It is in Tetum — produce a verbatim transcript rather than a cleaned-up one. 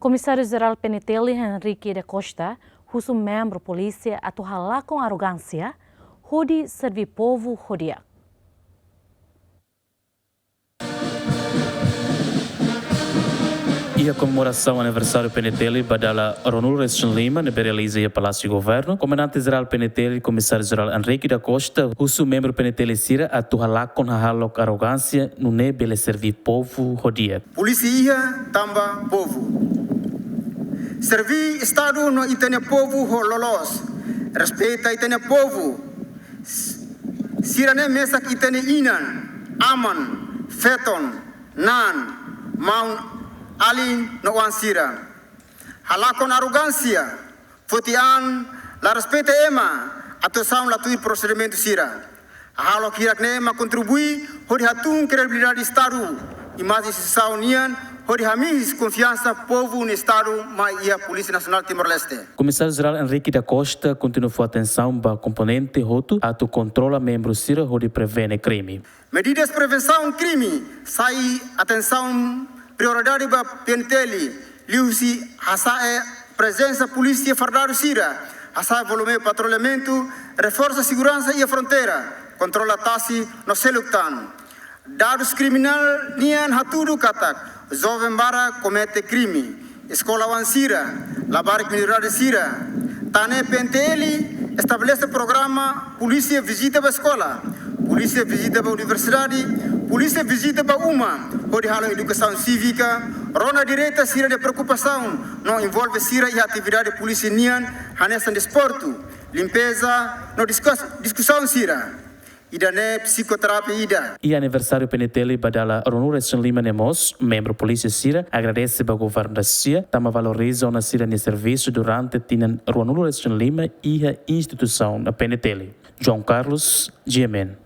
Komisáriu Jerál P N T L Henrique da Costa husu membru polísia atu halakon arrogánsia hodi serví povu ho di'ak. Iha komemorasaun aniversáriu P N T L ba dala ruanulu-resin-lima ne'ebé realiza iha Palásiu Governu, Komandante Jerál P N T L, Komisáriu Jerál Henrique da Costa, husu membru P N T L sira atu halakon hahalok arrogánsia, nune'e bele serví povu ho di'ak. Polísia iha tanba povu. Serví Estadu no ita-nia povu ho loloos. Respeita ita-nia povu. Sira-ne'e mesak ita-nia inan, aman, feton, naan, maun, alin no oan sira. Halakon arrogánsia, foti an, la respeita ema, atuasaun la tuir prosedimentu sira. Hahalok hirak-ne'e mak kontribui hodi hatún kredibilidade Estadu, imajen instituisaun nian, hodi hamiis konfiansa povu no Estadu mai iha Polísia Nasionál Timor-Leste. Komisáriu Jerál Henrique da Costa kontinua fó atensaun ba komponente hotu atu kontrola membru sira hodi prevene krime. Medidas prevensaun krime sai atensaun prioridade ba P N T L, liuhusi hasa'e prezensa polísia fardadu sira, hasa'e volume patrulhamentu, reforsa seguransa iha fronteira, kontrola tasi no seluk tan. Dadus kriminál nian hatudu katak joven barak komete krime, eskola oan sira, labarik minoridade sira. Tan ne'e P N T L estabelese programa polísia vizita ba eskola, polísia vizita ba universidade, polísia vizita ba uma, hodi halo edukasaun sívika, rona direta sira-nia preokupasaun no envolve sira iha atividade polísia nian, hanesan desportu, limpeza no diskus-, diskusaun sira. Ida-ne'e psikoterapia ida. Iha aniversáriu P N T L ba dala ruanulu-resin-lima ne'e mós, membru polísia sira agradese ba governu dasia, tanba valoriza ona sira-nia servisu durante tinan ruanulu-resin-lima iha instituisaun P N T L. João Carlos, G M N.